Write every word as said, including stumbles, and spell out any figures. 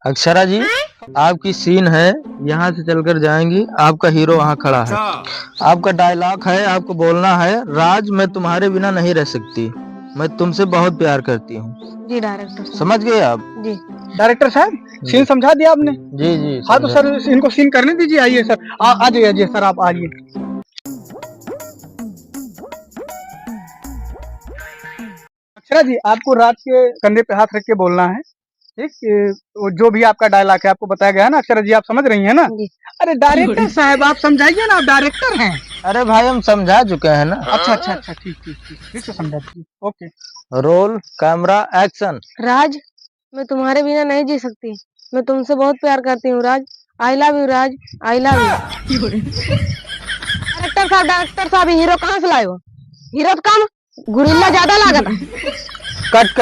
अक्षरा जी, आपकी सीन है, यहाँ से चलकर जाएंगी, आपका हीरो वहाँ खड़ा है। अच्छा। आपका डायलॉग है, आपको बोलना है, "राज, मैं तुम्हारे बिना नहीं रह सकती, मैं तुमसे बहुत प्यार करती हूँ।" जी डायरेक्टर साहब। समझ गए आप? जी। डायरेक्टर साहब, जी। सीन समझा दिया आपने? जी, जी, हाँ, तो समझा। सर, इनको सीन करने दीजिए, आइए सर, आ, आ जाइए, आ जाइए सर, आप आइए। अक्षरा जी, आपको राज के कंधे पे हाथ रख के बोलना है, ठीक? ये, वो जो भी आपका डायलॉग है, आपको बताया गया है ना, अक्षरा जी, आप समझ रही हैं ना? जी। अरे डायरेक्टर साहब, आप समझाइए ना, आप डायरेक्टर हैं। अरे भाई, हम समझा चुके हैं ना। अच्छा, अच्छा, अच्छा, ठीक, ठीक, ठीक, ठीक से समझा दीजिए। Okay. Roll, camera, action. Raj, मैं तुम्हारे बिना नहीं जी सकती। मैं तुमसे बहुत प्यार करती हूँ राज। I love you Raj, I love you। Director साहब, डायरेक्टर साहब, हीरो कहाँ से लाए हो? हीरो तो कम, गुरिल्ला ज्यादा लागत है। Cut, cut,